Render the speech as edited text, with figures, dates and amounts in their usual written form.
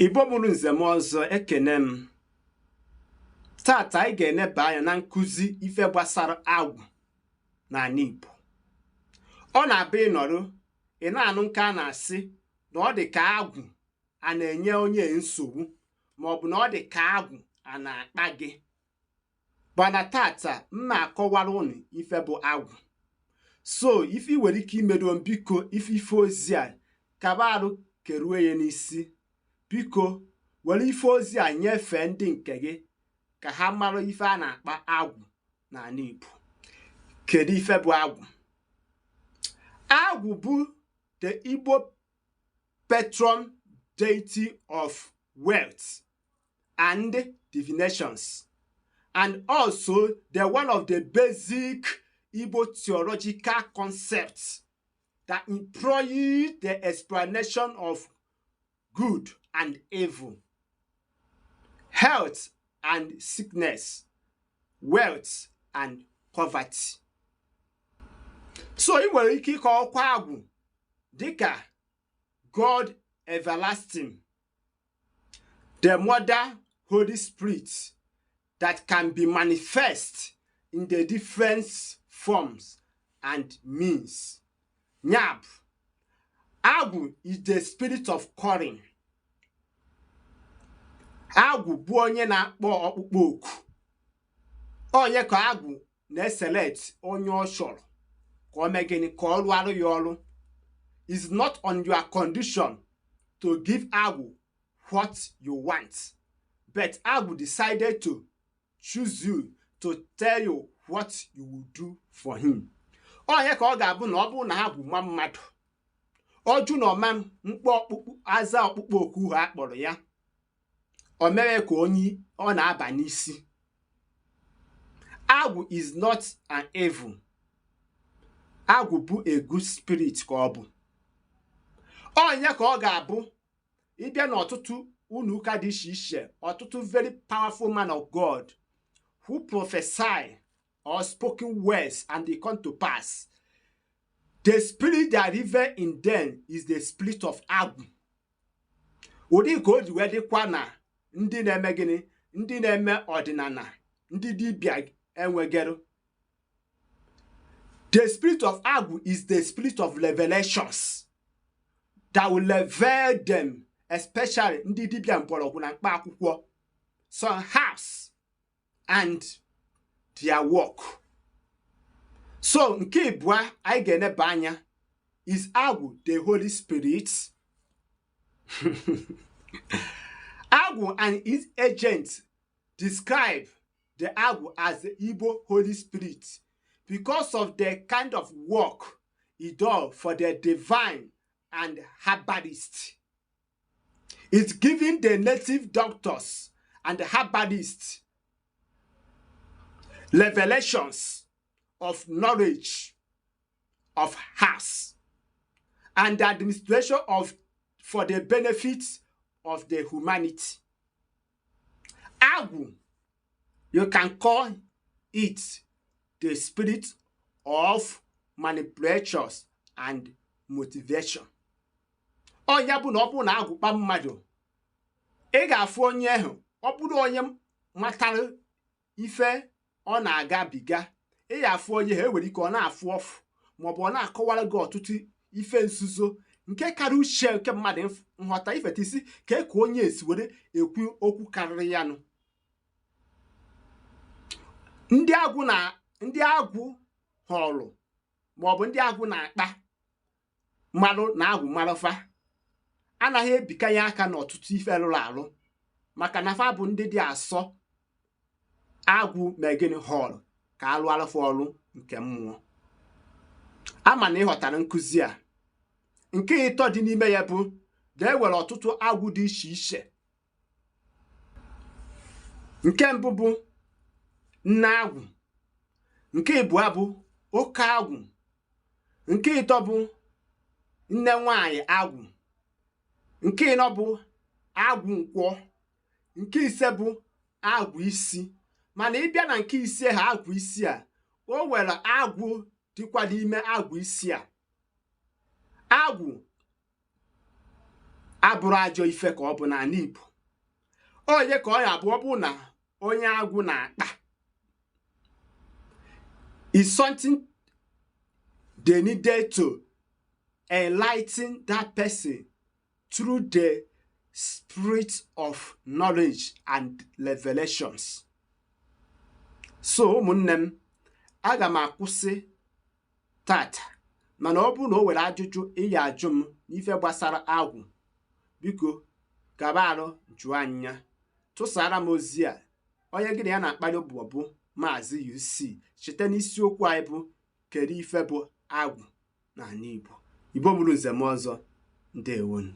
Igbo mụrụ nze m ọzọ, ekene m. Tata anyị ga-eneba anya na nkụzi ife gbasara agwụ n'ala Igbo. Ọ na-abụ ịnọrụ ị na-anụ nke a na-asị na ọ dị ka agwụ a na-enye onye nsogbu, maọbụ na ọ dị ka agwụ a na-akpa gị. Mana tata mma akọwara unu ife bụ agwụ. So ife ị nwere ike imedo, biko ife ife ozi a kaba arụ kerue ya n'isi. Biko were ife ozi a nyefee ndị nke gị ka ha mara ife a na-akpa agwụ n'ala Igbo. Kedu ife bụ agwụ? Agwụ bụ the Igbo patron deity of wealth and divinations, and also the one of the basic Igbo theological concepts that employ the explanation of good and evil, health and sickness, wealth and poverty. So ị nwere ike ịkọ ọkwa agwụ dịka God everlasting, the mother Holy Spirit that can be manifest in the different forms and means. Nyab, agwụ is the spirit of calling. Agwụ bụ onye na-akpọ ọkpụkpọ oku. Onye ka agwụ na-eselect onye ọ chọrọ ka o mee gịnị, ka ọ rụọrụ ya ọrụ. Is not on your condition to give agwụ what you want, but agwụ decided to choose you to tell you what you will do for him. Onye ka ọ ga-abụ na ọ bụrụ na ha bụ nwa mmadụ ọjụ na ọma mkpọ ọkpụkpụ aza ọkpụkpọ oku ha kpọrọ ya, o mere ka onye ọ na-aba n'isi. Agwụ is not an evil. Agwụ bụ a good spirit ka ọ bụ. Onye ka ọ ga-abụ ịbịa n'ọtụtụ ụlọ ụka dị iche iche, ọtụtụ very powerful man of God who prophesy or spoken words and they come to pass, the spirit that live in them is the spirit of agwụ. Ụdị ka o ji wee dịkwa na ndị na-eme gịnị, ndị na-eme ọdịnala, ndị dibịa enwegero. The spirit of agwụ is the spirit of revelations that will reveal them, especially ndị dibịa mgbọrọgwụ na mkpa akwụkwọ, some herbs and their work. So nke ịbụa anyị ga-eneba anya is agwụ the Holy Spirit. Agwụ and its agents describe the agwụ as the Igbo Holy Spirit because of the kind of work he does for the divine and herbalist. It's giving the native doctors and the herbalists revelations of knowledge of herbs and the administration of for the benefit of the humanity. Agwụ, you can call it the spirit of manipulators and motivation. Ọ ya bụ na ọ bụrụ na agwụ kpa mmadụ, ị ga-afụ onye ahụ, ọ bụrụ onye matara ife ọ na-agabiga, ị ga-afụ onye ha enwere ike ọ na-afụ ọfụ, maọbụ ọ na-akọwara gị ọtụtụ ife nzuzo nke karịa uche nke mmadụ nghọta. Ifeta isi ka ka onye esi were ekwu okwu karịrị ya nụ. Ndị agwụ na ndị agwụ họrọ, maọbụ ndị agwụ na-akpa mmadụ na agwụ marụfa, anaghị ebikanye aka n'ọtụtụ ife rụrụ arụ, maka na fa bụ ndị dị asọ agwụ megịnị họrọ ka alụ alụfụ ọrụ nke mmụọ. Ama na ịghọtara nkụzi a. Nke ịtọ dị n'ime ya bụ na e nwere ọtụtụ agwụ dị iche iche. Nke mbụ bụ nne agwụ, nke ịbụọ bụ oke agwụ, nke ịtọ bụ nne nwanyị agwụ, nke ịnọ bụ agwụ nkwọ, nke ise bụ agwụ isi. Mana ịbịa na nke ise ha, agwụ isi a, o nwere agwụ dịkwa n'ime agwụ isi a. Agwụ Abụrụ ajọ ife ka ọ bụ n'ala Igbo. Onye ka ọ ya abụ, ọ bụ na onye agwụ na-akpa is something they needed to enlighten that person through the spirit of knowledge and revelations. So ụmụnne m, aga m akwụsị tata, mana ọ bụrụ na o nwere ajụjụ ị ya ajụ m n'ife gbasara agwụ, biko gaba arụ jụọ anya, tụsara m ozi a. Onye gị na ya na-akparị bụ Maazị UC. Cheta n'isiokwu anyị bụ kedu ife bụ agwụ n'ala Igbo. Igbo mụrụ nze m ọzọ, ndewonu.